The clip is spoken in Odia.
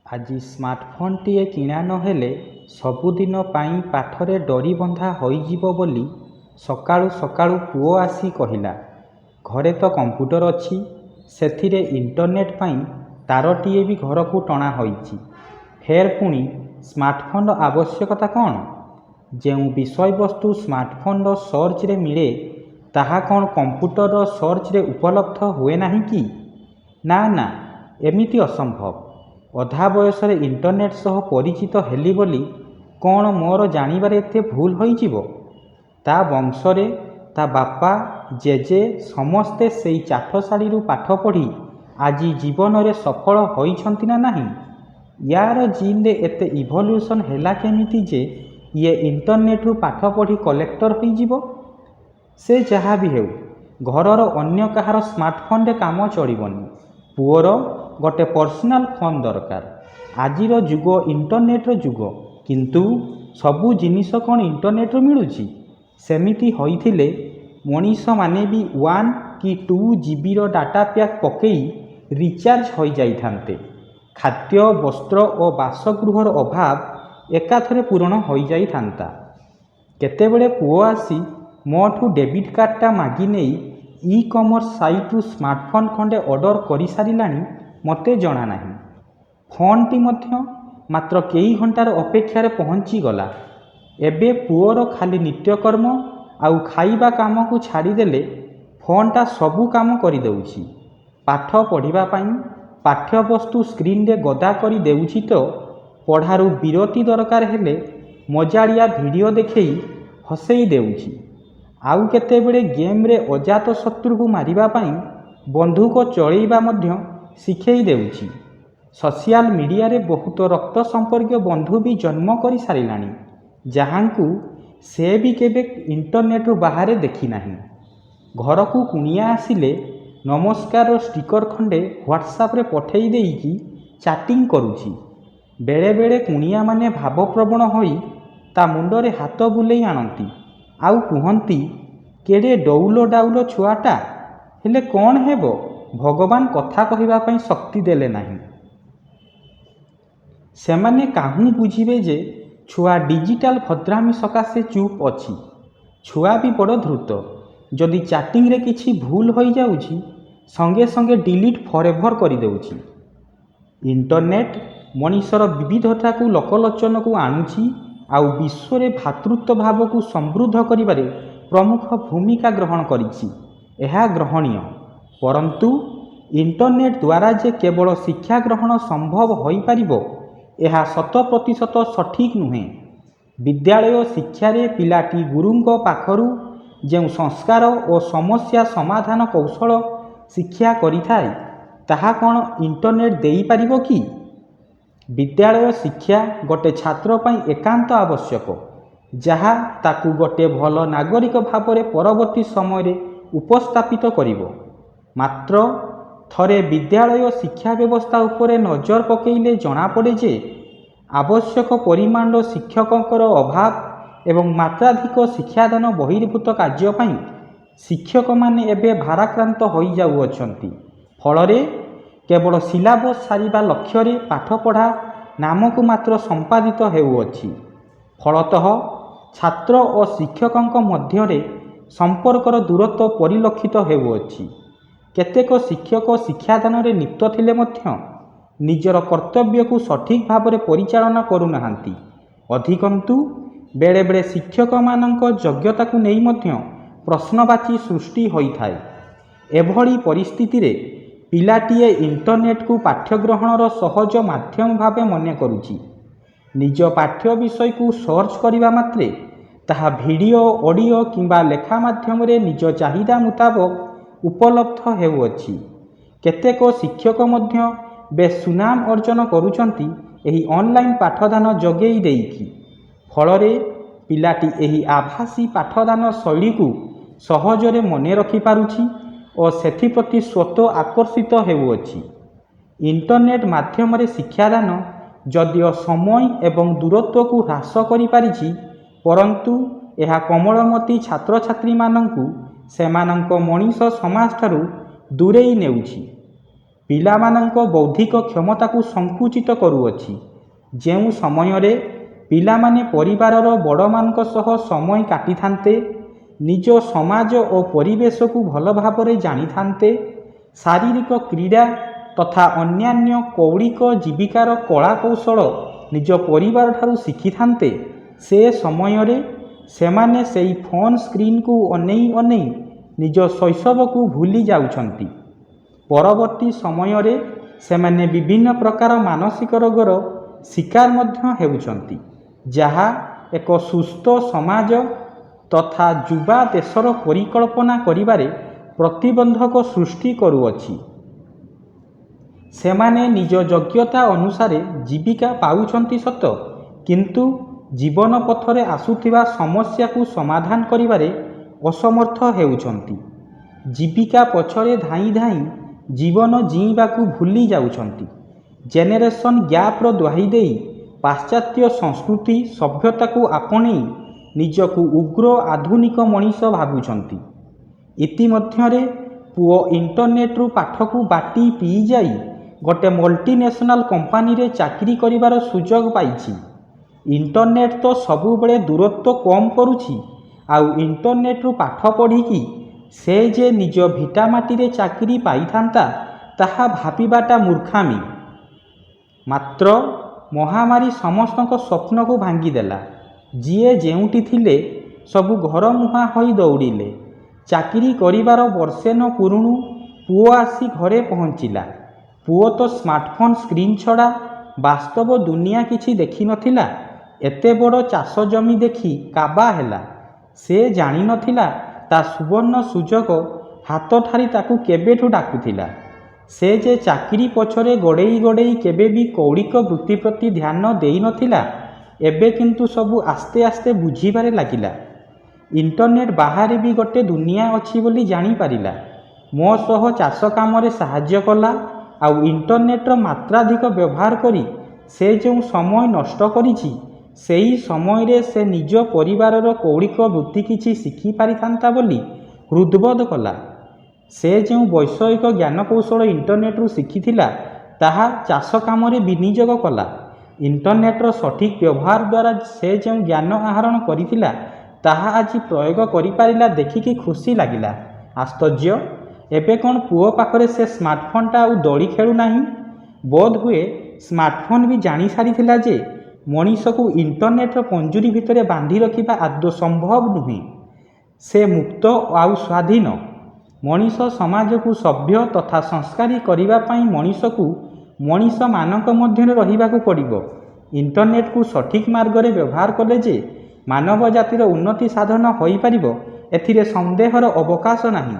ଆଜି ସ୍ମାର୍ଟଫୋନ୍ଟିଏ କିଣା ନହେଲେ ସବୁଦିନ ପାଇଁ ପାଠରେ ଡୋରି ବନ୍ଧା ହୋଇଯିବ ବୋଲି ସକାଳୁ ସକାଳୁ ପୁଅ ଆସି କହିଲା। ଘରେ ତ କମ୍ପ୍ୟୁଟର ଅଛି, ସେଥିରେ ଇଣ୍ଟରନେଟ୍ ପାଇଁ ତାରଟିଏ ବି ଘରକୁ ଟଣା ହୋଇଛି, ଫେର୍ ପୁଣି ସ୍ମାର୍ଟଫୋନ୍ର ଆବଶ୍ୟକତା କ'ଣ? ଯେଉଁ ବିଷୟବସ୍ତୁ ସ୍ମାର୍ଟଫୋନ୍ର ସର୍ଚ୍ଚରେ ମିଳେ, ତାହା କ'ଣ କମ୍ପ୍ୟୁଟରର ସର୍ଚ୍ଚରେ ଉପଲବ୍ଧ ହୁଏ ନାହିଁ କି? ନା ନା, ଏମିତି ଅସମ୍ଭବ। ଅଧା ବୟସରେ ଇଣ୍ଟରନେଟ୍ ସହ ପରିଚିତ ହେଲି ବୋଲି କ'ଣ ମୋର ଜାଣିବାରେ ଏତେ ଭୁଲ ହୋଇଯିବ? ତା ବଂଶରେ ତା ବାପା, ଜେଜେ ସମସ୍ତେ ସେଇ ଚାଟଶାଳୀରୁ ପାଠ ପଢ଼ି ଆଜି ଜୀବନରେ ସଫଳ ହୋଇଛନ୍ତି ନା ନାହିଁ? ୟାର ଜିନ୍ରେ ଏତେ ଇଭଲ୍ୟୁସନ୍ ହେଲା କେମିତି ଯେ ଇଏ ଇଣ୍ଟରନେଟ୍ରୁ ପାଠ ପଢ଼ି କଲେକ୍ଟର ହୋଇଯିବ? ସେ ଯାହା ବି ହେଉ, ଘରର ଅନ୍ୟ କାହାର ସ୍ମାର୍ଟଫୋନ୍ରେ କାମ ଚଳିବନି। ପୁଅର ଗୋଟେ ପର୍ସନାଲ୍ ଫୋନ୍ ଦରକାର। ଆଜିର ଯୁଗ ଇଣ୍ଟରନେଟ୍ର ଯୁଗ। କିନ୍ତୁ ସବୁ ଜିନିଷ କ'ଣ ଇଣ୍ଟରନେଟ୍ରୁ ମିଳୁଛି? ସେମିତି ହୋଇଥିଲେ ମଣିଷମାନେ ବି 1 କି 2 ଜିବିର ଡାଟା ପ୍ୟାକ୍ ପକେଇ ରିଚାର୍ଜ ହୋଇଯାଇଥାନ୍ତେ। ଖାଦ୍ୟ, ବସ୍ତ୍ର ଓ ବାସଗୃହର ଅଭାବ ଏକାଥରେ ପୂରଣ ହୋଇଯାଇଥାନ୍ତା। କେତେବେଳେ ପୁଅ ଆସି ମୋଠୁ ଡେବିଟ୍ କାର୍ଡ଼ଟା ମାଗିନେଇ ଇ କମର୍ସ ସାଇଟ୍ରୁ ସ୍ମାର୍ଟଫୋନ୍ ଖଣ୍ଡେ ଅର୍ଡ଼ର କରିସାରିଲାଣି, ମୋତେ ଜଣାନାହିଁ। ଫୋନ୍ଟି ମଧ୍ୟ ମାତ୍ର କେଇ ଘଣ୍ଟାର ଅପେକ୍ଷାରେ ପହଞ୍ଚିଗଲା। ଏବେ ପୁଅର ଖାଲି ନିତ୍ୟକର୍ମ ଆଉ ଖାଇବା କାମକୁ ଛାଡ଼ିଦେଲେ ଫୋନ୍ଟା ସବୁ କାମ କରିଦେଉଛି। ପାଠ ପଢ଼ିବା ପାଇଁ ପାଠ୍ୟବସ୍ତୁ ସ୍କ୍ରିନ୍ରେ ଗଦା କରି ଦେଉଛି ତ ପଢ଼ାରୁ ବିରତି ଦରକାର ହେଲେ ମଜାଳିଆ ଭିଡ଼ିଓ ଦେଖେଇ ହସେଇ ଦେଉଛି। ଆଉ କେତେବେଳେ ଗେମ୍ରେ ଅଜାତ ଶତ୍ରୁକୁ ମାରିବା ପାଇଁ ବନ୍ଧୁକ ଚଳେଇବା ମଧ୍ୟ ଶିଖେଇ ଦେଉଛି। ସୋସିଆଲ ମିଡ଼ିଆରେ ବହୁତ ରକ୍ତ ସମ୍ପର୍କୀୟ ବନ୍ଧୁ ବି ଜନ୍ମ କରିସାରିଲାଣି, ଯାହାଙ୍କୁ ସେ ବି କେବେ ଇଣ୍ଟରନେଟ୍ରୁ ବାହାରେ ଦେଖିନାହିଁ। ଘରକୁ କୁଣିଆ ଆସିଲେ ନମସ୍କାରର ଷ୍ଟିକର ଖଣ୍ଡେ ହ୍ୱାଟ୍ସଆପ୍ରେ ପଠେଇ ଦେଇକି ଚାଟିଂ କରୁଛି। ବେଳେବେଳେ କୁଣିଆମାନେ ଭାବପ୍ରବଣ ହୋଇ ତା ମୁଣ୍ଡରେ ହାତ ବୁଲେଇ ଆଣନ୍ତି ଆଉ କୁହନ୍ତି, "କେଡ଼େ ଡଉଲ ଡାଉଲ ଛୁଆଟା, ହେଲେ କ'ଣ ହେବ, ଭଗବାନ କଥା କହିବା ପାଇଁ ଶକ୍ତି ଦେଲେ ନାହିଁ।" ସେମାନେ କାହୁଁ ବୁଝିବେ ଯେ ଛୁଆ ଡିଜିଟାଲ ଭଦ୍ରାମି ସକାଶେ ଚୁପ୍ ଅଛି। ଛୁଆ ବି ବଡ଼ ଧୂର୍ତ୍ତ। ଯଦି ଚାଟିଂରେ କିଛି ଭୁଲ ହୋଇଯାଉଛି, ସଙ୍ଗେ ସଙ୍ଗେ ଡିଲିଟ୍ ଫରଏଭର କରିଦେଉଛି। ଇଣ୍ଟରନେଟ୍ ମଣିଷର ବିବିଧତାକୁ ଲୋକଲୋଚନକୁ ଆଣୁଛି ଆଉ ବିଶ୍ୱରେ ଭ୍ରାତୃତ୍ୱ ଭାବକୁ ସମୃଦ୍ଧ କରିବାରେ ପ୍ରମୁଖ ଭୂମିକା ଗ୍ରହଣ କରିଛି, ଏହା ଗ୍ରହଣୀୟ। ପରନ୍ତୁ ଇଣ୍ଟରନେଟ୍ ଦ୍ୱାରା ଯେ କେବଳ ଶିକ୍ଷା ଗ୍ରହଣ ସମ୍ଭବ ହୋଇପାରିବ, ଏହା ଶତପ୍ରତିଶତ ସଠିକ୍ ନୁହେଁ। ବିଦ୍ୟାଳୟ ଶିକ୍ଷାରେ ପିଲାଟି ଗୁରୁଙ୍କ ପାଖରୁ ଯେଉଁ ସଂସ୍କାର ଓ ସମସ୍ୟା ସମାଧାନ କୌଶଳ ଶିକ୍ଷା କରିଥାଏ, ତାହା କ'ଣ ଇଣ୍ଟରନେଟ୍ ଦେଇପାରିବ କି? ବିଦ୍ୟାଳୟ ଶିକ୍ଷା ଗୋଟେ ଛାତ୍ର ପାଇଁ ଏକାନ୍ତ ଆବଶ୍ୟକ, ଯାହା ତାକୁ ଗୋଟେ ଭଲ ନାଗରିକ ଭାବରେ ପରବର୍ତ୍ତୀ ସମୟରେ ଉପସ୍ଥାପିତ କରିବ। ମାତ୍ର ଥରେ ବିଦ୍ୟାଳୟ ଶିକ୍ଷା ବ୍ୟବସ୍ଥା ଉପରେ ନଜର ପକେଇଲେ ଜଣାପଡ଼େ ଯେ ଆବଶ୍ୟକ ପରିମାଣର ଶିକ୍ଷକଙ୍କର ଅଭାବ ଏବଂ ମାତ୍ରାଧିକ ଶିକ୍ଷାଦାନ ବହିର୍ଭୂତ କାର୍ଯ୍ୟ ପାଇଁ ଶିକ୍ଷକମାନେ ଏବେ ଭାରାକ୍ରାନ୍ତ ହୋଇଯାଉଅଛନ୍ତି। ଫଳରେ କେବଳ ସିଲାବସ୍ ସାରିବା ଲକ୍ଷ୍ୟରେ ପାଠପଢ଼ା ନାମକୁ ମାତ୍ର ସମ୍ପାଦିତ ହେଉଅଛି। ଫଳତଃ ଛାତ୍ର ଓ ଶିକ୍ଷକଙ୍କ ମଧ୍ୟରେ ସମ୍ପର୍କର ଦୂରତ୍ୱ ପରିଲକ୍ଷିତ ହେଉଅଛି। କେତେକ ଶିକ୍ଷକ ଶିକ୍ଷାଦାନରେ ଲିପ୍ତ ଥିଲେ ମଧ୍ୟ ନିଜର କର୍ତ୍ତବ୍ୟକୁ ସଠିକ୍ ଭାବରେ ପରିଚାଳନା କରୁନାହାନ୍ତି। ଅଧିକନ୍ତୁ, ବେଳେବେଳେ ଶିକ୍ଷକମାନଙ୍କ ଯୋଗ୍ୟତାକୁ ନେଇ ମଧ୍ୟ ପ୍ରଶ୍ନବାଚୀ ସୃଷ୍ଟି ହୋଇଥାଏ। ଏଭଳି ପରିସ୍ଥିତିରେ ପିଲାଟିଏ ଇଣ୍ଟରନେଟ୍କୁ ପାଠ୍ୟଗ୍ରହଣର ସହଜ ମାଧ୍ୟମ ଭାବେ ମନେ କରୁଛି। ନିଜ ପାଠ୍ୟ ବିଷୟକୁ ସର୍ଚ୍ଚ କରିବା ମାତ୍ରେ ତାହା ଭିଡ଼ିଓ, ଅଡ଼ିଓ କିମ୍ବା ଲେଖା ମାଧ୍ୟମରେ ନିଜ ଚାହିଦା ମୁତାବକ ଉପଲବ୍ଧ ହେଉଅଛି। କେତେକ ଶିକ୍ଷକ ମଧ୍ୟ ବେଶ୍ ସୁନାମ ଅର୍ଜନ କରୁଛନ୍ତି ଏହି ଅନଲାଇନ୍ ପାଠଦାନ ଯୋଗେଇ ଦେଇକି। ଫଳରେ ପିଲାଟି ଏହି ଆଭାସୀ ପାଠଦାନ ଶୈଳୀକୁ ସହଜରେ ମନେ ରଖିପାରୁଛି ଓ ସେଥିପ୍ରତି ସ୍ୱତଃ ଆକର୍ଷିତ ହେଉଅଛି। ଇଣ୍ଟରନେଟ୍ ମାଧ୍ୟମରେ ଶିକ୍ଷାଦାନ ଯଦିଓ ସମୟ ଏବଂ ଦୂରତ୍ୱକୁ ହ୍ରାସ କରିପାରିଛି, ପରନ୍ତୁ ଏହା କୋମଳମତି ଛାତ୍ରଛାତ୍ରୀମାନଙ୍କୁ ସେମାନଙ୍କ ମଣିଷ ସମାଜଠାରୁ ଦୂରେଇ ନେଉଛି। ପିଲାମାନଙ୍କ ବୌଦ୍ଧିକ କ୍ଷମତାକୁ ସଙ୍କୁଚିତ କରୁଅଛି। ଯେଉଁ ସମୟରେ ପିଲାମାନେ ପରିବାରର ବଡ଼ମାନଙ୍କ ସହ ସମୟ କାଟିଥାନ୍ତେ, ନିଜ ସମାଜ ଓ ପରିବେଶକୁ ଭଲ ଭାବରେ ଜାଣିଥାନ୍ତେ, ଶାରୀରିକ କ୍ରୀଡ଼ା ତଥା ଅନ୍ୟାନ୍ୟ କୌଳିକ ଜୀବିକାର କଳା କୌଶଳ ନିଜ ପରିବାରଠାରୁ ଶିଖିଥାନ୍ତେ, ସେ ସମୟରେ ସେମାନେ ସେଇ ଫୋନ୍ ସ୍କ୍ରିନ୍କୁ ଅନେଇ ଅନେଇ ନିଜ ଶୈଶବକୁ ଭୁଲି ଯାଉଛନ୍ତି। ପରବର୍ତ୍ତୀ ସମୟରେ ସେମାନେ ବିଭିନ୍ନ ପ୍ରକାର ମାନସିକ ରୋଗର ଶିକାର ମଧ୍ୟ ହେଉଛନ୍ତି, ଯାହା ଏକ ସୁସ୍ଥ ସମାଜ ତଥା ଯୁବା ଦେଶର ପରିକଳ୍ପନା କରିବାରେ ପ୍ରତିବନ୍ଧକ ସୃଷ୍ଟି କରୁଅଛି। ସେମାନେ ନିଜ ଯୋଗ୍ୟତା ଅନୁସାରେ ଜୀବିକା ପାଉଛନ୍ତି ସତ, କିନ୍ତୁ ଜୀବନ ପଥରେ ଆସୁଥିବା ସମସ୍ୟାକୁ ସମାଧାନ କରିବାରେ ଅସମର୍ଥ ହେଉଛନ୍ତି। ଜୀବିକା ପଛରେ ଧାଇଁ ଧାଇଁ ଜୀବନ ଜିଇଁବାକୁ ଭୁଲି ଯାଉଛନ୍ତି। ଜେନେରେସନ୍ ଗ୍ୟାପ୍ର ଦ୍ୱାହି ଦେଇ ପାଶ୍ଚାତ୍ୟ ସଂସ୍କୃତି ସଭ୍ୟତାକୁ ଆପଣେଇ ନିଜକୁ ଉଗ୍ର ଆଧୁନିକ ମଣିଷ ଭାବୁଛନ୍ତି। ଇତିମଧ୍ୟରେ ପୁଅ ଇଣ୍ଟରନେଟ୍ରୁ ପାଠକୁ ବାଟି ପିଇଯାଇ ଗୋଟେ ମଲ୍ଟିନେସନାଲ୍ କମ୍ପାନୀରେ ଚାକିରି କରିବାର ସୁଯୋଗ ପାଇଛି। ଇଣ୍ଟରନେଟ୍ ତ ସବୁବେଳେ ଦୂରତ୍ୱ କମ୍ କରୁଛି, ଆଉ ଇଣ୍ଟରନେଟ୍ରୁ ପାଠ ପଢ଼ିକି ସେ ଯେ ନିଜ ଭିଟାମାଟିରେ ଚାକିରି ପାଇଥାନ୍ତା, ତାହା ଭାବିବାଟା ମୂର୍ଖାମୀ। ମାତ୍ର ମହାମାରୀ ସମସ୍ତଙ୍କ ସ୍ୱପ୍ନକୁ ଭାଙ୍ଗିଦେଲା। ଯିଏ ଯେଉଁଠି ଥିଲେ, ସବୁ ଘରମୁହାଁ ହୋଇ ଦୌଡ଼ିଲେ। ଚାକିରି କରିବାର ବର୍ଷେ ନ ପୂରୁଣୁ ପୁଅ ଆସି ଘରେ ପହଞ୍ଚିଲା। ପୁଅ ତ ସ୍ମାର୍ଟଫୋନ୍ ସ୍କ୍ରିନ୍ ଛଡ଼ା ବାସ୍ତବ ଦୁନିଆ କିଛି ଦେଖିନଥିଲା। ଏତେ ବଡ଼ ଚାଷ ଜମି ଦେଖି କାବା ହେଲା। ସେ ଜାଣିନଥିଲା ତା ସୁବର୍ଣ୍ଣ ସୁଯୋଗ ହାତଠାରି ତାକୁ କେବେଠୁ ଡାକୁଥିଲା। ସେ ଯେ ଚାକିରି ପଛରେ ଗୋଡ଼େଇ ଗୋଡ଼େଇ କେବେ ବି କୌଳିକ ବୃତ୍ତି ପ୍ରତି ଧ୍ୟାନ ଦେଇନଥିଲା, ଏବେ କିନ୍ତୁ ସବୁ ଆସ୍ତେ ଆସ୍ତେ ବୁଝିବାରେ ଲାଗିଲା। ଇଣ୍ଟରନେଟ୍ ବାହାରେ ବି ଗୋଟେ ଦୁନିଆ ଅଛି ବୋଲି ଜାଣିପାରିଲା। ମୋ ସହ ଚାଷ କାମରେ ସାହାଯ୍ୟ କଲା, ଆଉ ଇଣ୍ଟରନେଟ୍ର ମାତ୍ରାଧିକ ବ୍ୟବହାର କରି ସେ ଯେଉଁ ସମୟ ନଷ୍ଟ କରିଛି, ସେଇ ସମୟରେ ସେ ନିଜ ପରିବାରର କୌଳିକ ବୃତ୍ତି କିଛି ଶିଖିପାରିଥାନ୍ତା ବୋଲି ହୃଦବୋଧ କଲା। ସେ ଯେଉଁ ବୈଷୟିକ ଜ୍ଞାନକୌଶଳ ଇଣ୍ଟରନେଟ୍ରୁ ଶିଖିଥିଲା, ତାହା ଚାଷ କାମରେ ବିନିଯୋଗ କଲା। ଇଣ୍ଟରନେଟ୍ର ସଠିକ୍ ବ୍ୟବହାର ଦ୍ୱାରା ସେ ଯେଉଁ ଜ୍ଞାନ ଆହରଣ କରିଥିଲା, ତାହା ଆଜି ପ୍ରୟୋଗ କରିପାରିଲା ଦେଖିକି ଖୁସି ଲାଗିଲା। ଆଶ୍ଚର୍ଯ୍ୟ, ଏବେ କ'ଣ ପୁଅ ପାଖରେ ସେ ସ୍ମାର୍ଟଫୋନ୍ଟା ଆଉ ଦୋଳି ଖେଳୁନାହିଁ? ବୋଧହୁଏ ସ୍ମାର୍ଟଫୋନ୍ ବି ଜାଣିସାରିଥିଲା ଯେ ମଣିଷକୁ ଇଣ୍ଟରନେଟ୍ର ପଞ୍ଜୁରୀ ଭିତରେ ବାନ୍ଧି ରଖିବା ଆଦୌ ସମ୍ଭବ ନୁହେଁ। ସେ ମୁକ୍ତ ଆଉ ସ୍ୱାଧୀନ। ମଣିଷ ସମାଜକୁ ସଭ୍ୟ ତଥା ସଂସ୍କାରୀ କରିବା ପାଇଁ ମଣିଷକୁ ମଣିଷମାନଙ୍କ ମଧ୍ୟରେ ରହିବାକୁ ପଡ଼ିବ। ଇଣ୍ଟରନେଟ୍କୁ ସଠିକ୍ ମାର୍ଗରେ ବ୍ୟବହାର କଲେ ଯେ ମାନବ ଜାତିର ଉନ୍ନତି ସାଧନ ହୋଇପାରିବ, ଏଥିରେ ସନ୍ଦେହର ଅବକାଶ ନାହିଁ।